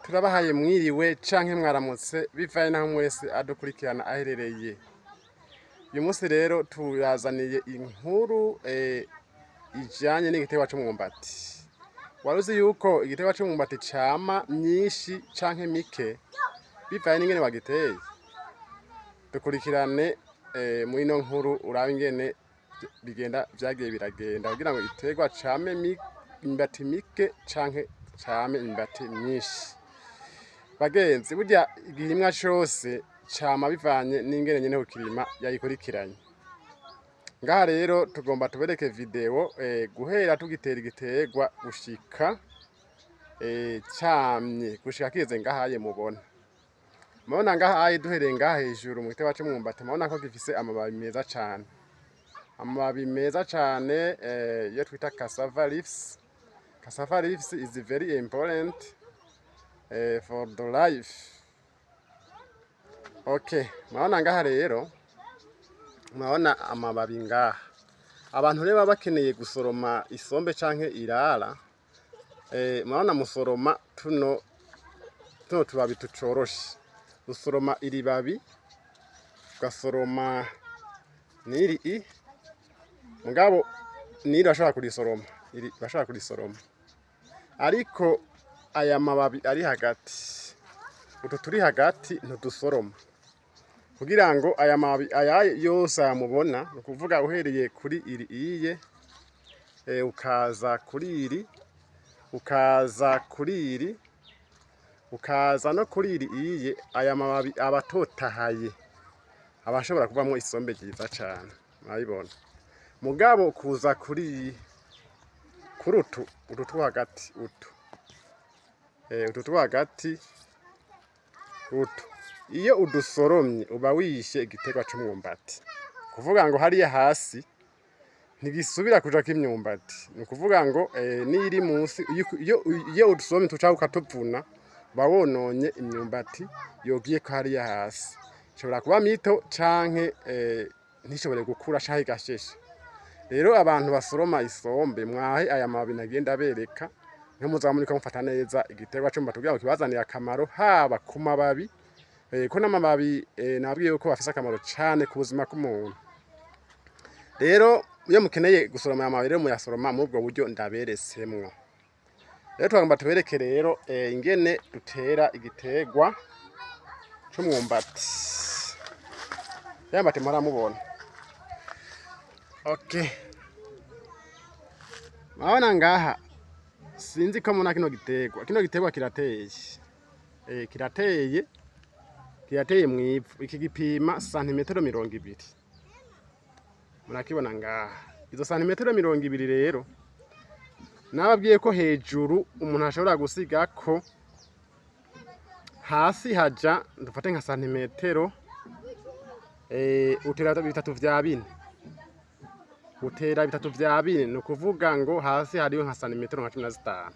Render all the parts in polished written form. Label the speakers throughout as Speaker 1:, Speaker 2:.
Speaker 1: Turabahaye mwiriwe canke mwaramutse, bivaye naho mwese adukurikirana aherereye. Uyu munsi rero tubazaniye inkuru ijanye n'igiterwa c'umwumbati. Wari uzi yuko igiterwa c'umwumbati cama myinshi canke mike bivaye n'ingene wagiteye? Dukurikirane muri ino nkuru, urabe ingene bigenda, vyagiye biragenda kugira ngo igiterwa came imyumbati mike canke came imyumbati myinshi. Bagenzi, burya igirimwa cose cama bivanye n'ingene nyene kukirima yagikurikiranye. Ngaha rero tugomba tubereke video guhera tugitera igiterwa gushika camye, gushika kigeze ngahaye mubona. Murabona ngahaye, duhereye ngaha hejuru mu giterwa c'umwumbati, murabona ko gifise amababi meza cane. Amababi meza cane, iyo twita cassava leaves. Cassava leaves is very important for the life. Okay, murabona ngaha rero, murabona amababi ngaha. Abantu rero baba bakeneye gusoroma isombe canke irara, murabona musoroma tuno tubabi tucoroshe. Usoroma iri babi, ugasoroma n'iri i, mugabo n'iri urashobora kurisoroma, iri urashobora kurisoroma. Ariko aya mababi ari hagati, utu turi hagati ntudusoroma. Kugira ngo aya mababi aya yose aya mubona, ni ukuvuga uhereye kuri iri iye, ukaza kuri iri, ukaza kuri iri, ukaza no kuri iri iye, aya mababi aba atotahaye, aba ashobora kuvamwo isombe ryiza cane, murabibona. Mugabo kuza kuri utu two hagati, utu two hagati utu, iyo udusoromye uba wishe igiterwa c'umwumbati. Kuvuga ngo hariya hasi ntigisubira kujako imyumbati. Ni ukuvuga ngo n'iyiri munsi, iyo udusoromye tuca ukatuvuna, uba wononye imyumbati yogiyeko hariya hasi. Ishobora kuba mito canke ntishobore gukura canke igashesha. Rero abantu basoroma isombe, mwahe aya mababi nagiye ndabereka, niho muzaba muriko mufata neza igiterwa c'umwumbati kugira ngo kibazanire akamaro, haba ku mababi, ko n'amababi nababwiye yuko bafise akamaro cane ku buzima bw'umuntu. Rero iyo mukeneye gusoroma aya mababi rero, muyasoroma muri ubwo buryo ndaberetsemwo. Rero twagomba tubereke rero ingene dutera igiterwa c'umwumbati. Ya mwumbati muhora mubona. Okay. Murabona ngaha, sinzi ko mubona kino giterwa. Kino giterwa kirateye. Kirateye mw'ivu. Iki gipima santimetero 20. Murakibona ngaha. Izo santimetero 20 rero, nababwiye ko hejuru umuntu ashobora gusigako, hasi haja dufate nka santimetero utera bitatu vya bine. Utera bitatu vya bine, ni ukuvuga ngo hasi hariyo nka santimetero nka 15.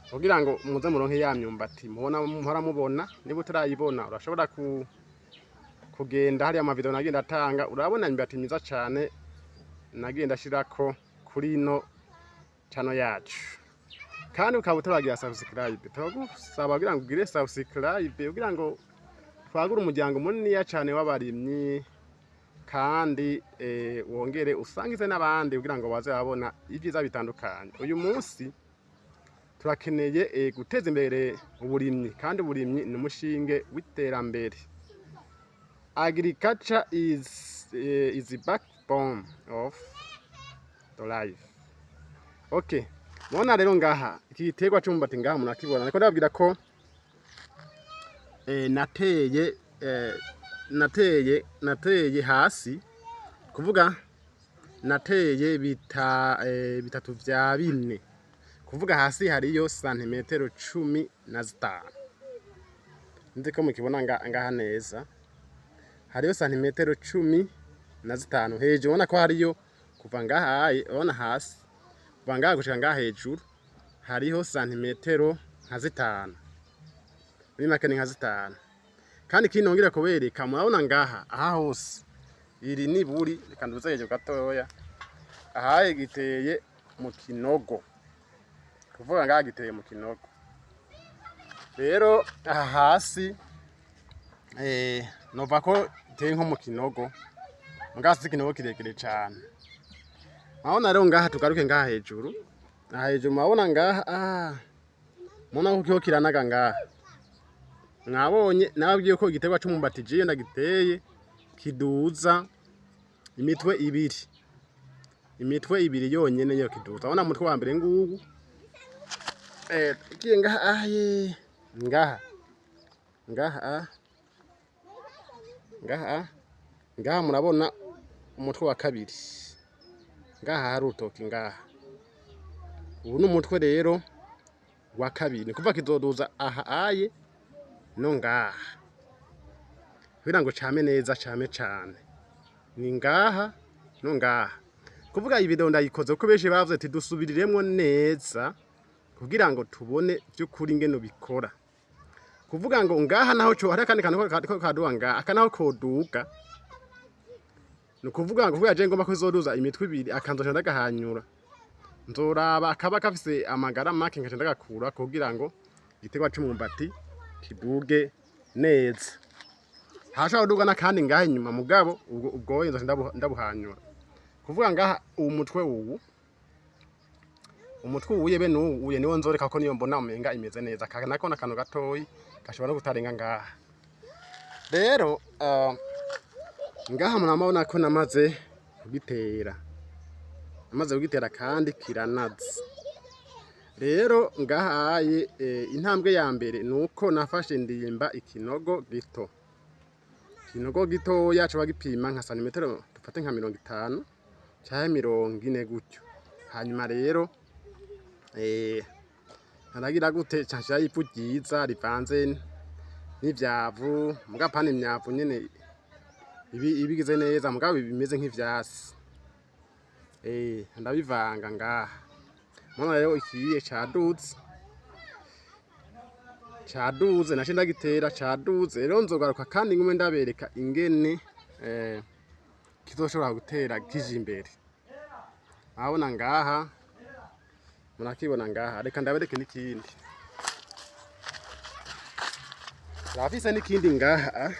Speaker 1: Kugira ngo muze muronke ya myumbati mubona, muhora mubona. Niba utarayibona, urashobora kugenda hariya ama video nagiye ndatanga, urabona imyumbati myiza cane nagiye ndashirako kuri ino channel yacu. Kandi ukaba utaragira subscribe, turagusaba kugira ngo ugire subscribe kugira ngo twagure umuryango muniniya cane w'abarimyi, kandi wongere usangize n'abandi kugira ngo baze babona ivyiza bitandukanye. Uyu munsi turakeneye guteza imbere uburimyi, kandi uburimyi ni umushinge w'iterambere. Agriculture is the backbone of the life. Okay, mubona rero ngaha iki giterwa c'umwumbati ngaha murakibona. Ariko ndababwira ko nateye hasi, kuvuga nateye bitatu vya bine, kuvuga hasi hariyo santimetero 15. Nzi ko mukibona ngaha neza, hariyo santimetero 15 hejuru. Ubona ko hariyo kuva ngaha, urabona hasi, kuva ngaha gushika ngaha hejuru hariho santimetero nka 5, muri make ni nka 5. Kandi ikindi nongera kubereka, murabona ngaha aha hose iri ni buri, reka nduze hejuru gatoya, aha giteye mu kinogo, kuvuga ngaha giteye mu kinogo. Rero aha hasi nova ko iteye nko mu kinogo, mugabo si ikinogo kirekire cane. Murabona rero ngaha, tugaruke ngaha hejuru. Aha hejuru murabona ngaha, murabona ko kiriko kiranaga ngaha. Mwabonye nababwiye ko igiterwa c'umwumbati jewe ndagiteye kiduza imitwe ibiri. Imitwe ibiri yonyene niyo kiduza. Urabona umutwe wa mbere nguwu. Tugiye ngaha aye ngaha. Ngaha ah. Ngaha ah. Ngaha murabona umutwe wa kabiri. Ngaha hari urutoki ngaha. Ubu ni umutwe rero wa kabiri. Ni kuvuga kizoduza aha aye no ngaha. Kugira ngo came neza, came cane. Ni ngaha no ngaha. Kuvuga iyi video ndayikoze kuko benshi bavuze ati dusubiriremwo neza kugira ngo tubone vy'ukuri ingene ubikora. Kuvuga ngo ngaha naho co hari akandi kantu ko kaduga ngaha, aka naho koduga. Ni ukuvuga ngo kubera je ngomba ko izoduza imitwe ibiri, aka nzoca ndagahanyura. Nzoraba akaba gafise amagara make nkaca ndagakura kugira ngo igiterwa c'umwumbati kiduge neza. Hashobora kuduga n'akandi ngaha inyuma, mugabo ubwo ubwoye nzoca ndabuhanyura. Kuvuga ngaha uwu mutwe, uwu umutwe uwuye bene uwu uye niwo nzoreka ko niyo mbona umenga imeze neza. Aka nako n'akantu gatoyi gashobora no kutarenga ngaha. Rero ngaha murabona ko namaze kugitera. Namaze kugitera kandi kiranaze. Rero ngaha aye intambwe ya mbere nuko nafashe ndimba ikinogo gito. Ikinogo gitoya coba gipima nka santimetero dufate nka 50 canke 40 gutyo. Hanyuma rero aragira gute, ca nshirayo ivu ryiza rivanze n'ivyavu, muga apana imyavu nyene ibigize neza, mugabo bimeze nk'ivyasi. Ndabivanga ngaha. Murabona rero ikiye caduze. Caduze, naciye ndagitera caduze. Rero nzogaruka kandi ngume ndabereka ingene kizoshobora gutera kija imbere. Murabona ngaha, murakibona ngaha. Reka ndabereke n'ikindi. Turafise n'ikindi ngaha.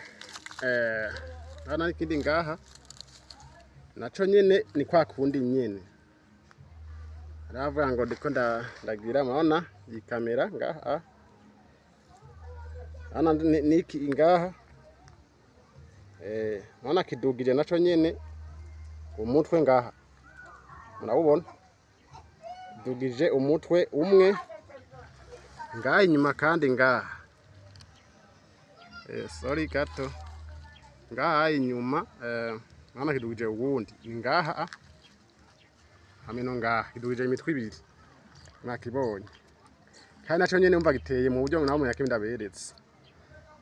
Speaker 1: Urabona n'ikindi ngaha. Naco nyene ni kwa kundi nyene. Aravuga ngo ndiko ndagira, murabona iyi kamera ngaha. Urabona niki ngaha. Murabona kidugije naco nyene umutwe ngaha. Murawubona? Kidugije umutwe umwe ngaha inyuma kandi ngaha. Sorry gato. Ngaha inyuma murabona kidugije uwundi. Ni ngaha hamwe no ngaha kidugije imitwe ibiri. Mwakibonye. Kandi naco nyene umva giteye mu buryo nawe munyake ndaberetse.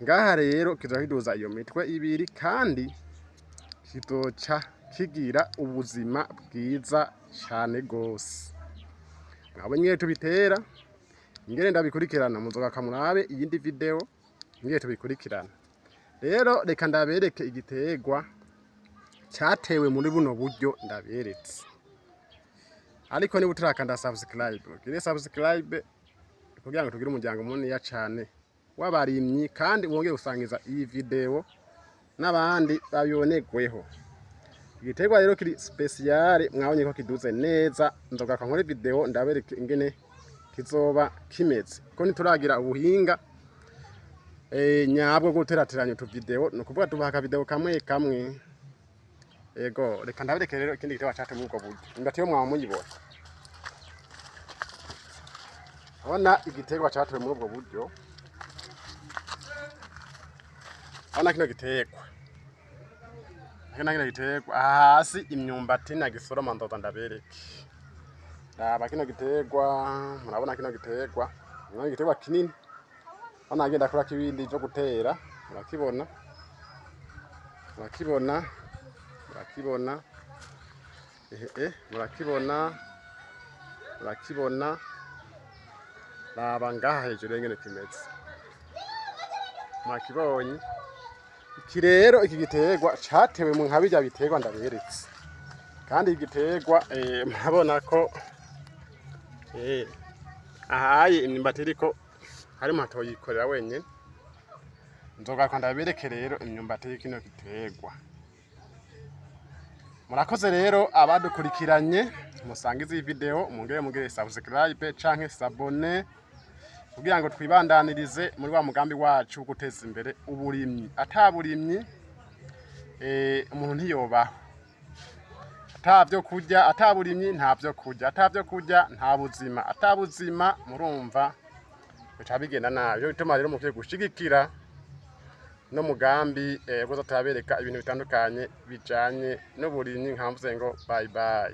Speaker 1: Ngaha rero kizoca kiduza iyo mitwe ibiri kandi kizoca kigira ubuzima bwiza cane gose. Mwabonye ingene tubitera, ingene ndabikurikirana, muzogaruka murabe iyindi video ingene tubikurikirana. Rero reka ndabereke igiterwa catewe muri buno buryo ndaberetse. Ariko niba utarakanda subscribe, ugire subscribe kugira ngo tugire umuryango muniniya cane w'abarimyi, kandi wongere gusangiza iyi video n'abandi babibonegweho. Igiterwa rero kiri spécial, mwabonye ko kiduze neza. Nzogaruka nkore video ndabereke ingene kizoba kimeze. Ko ntituragira ubuhinga nyabwo bwo guterateranya utu video, ni ukuvuga tubaha aka video kamwe kamwe. Ego, reka ndabereke rero ikindi giterwa catewe muri ubwo buryo. Ingati yo mwaba muyibona. Urabona igiterwa catewe muri ubwo buryo. Urabona kino giterwa. Kino giterwa. Aha hasi imyumbati nagisoroma ndoza ndabereke. Raba kino giterwa, murabona kino giterwa. Murabona igiterwa kinini. Hano agenda akurako ibindi vyo gutera, murakibona. Murakibona. Murakibona. Ehe, murakibona. Murakibona. Raba ngaha hejuru ingene kimeze. Mwakibonye. Iki rero iki giterwa catewe mu nka birya biterwa ndaberetse. Kandi iki giterwa murabona ko ahaye imyumbati iriko Hari umuntu atoyikorera wenyene. Nzogaruka ndabereke rero imyumbati y'ikino giterwa. Murakoze rero abadukurikiranye, musangize iyi video, mungere mugire subscribe canke s'abonner kugira ngo twibandanirize muri wa mugambi wacu wo guteza imbere uburimyi. Ata burimyi, umuntu ntiyobaho. Ata vyo kurya, ata burimyi nta vyo kurya, ata vyo kurya nta buzima, ata buzima murumva bica bigenda nabi. Nico gituma rero mukwiye gushigikira no mugambi kuza turabereka ibintu bitandukanye bijanye n'uburimyi. Nkamvuze ngo bye bye.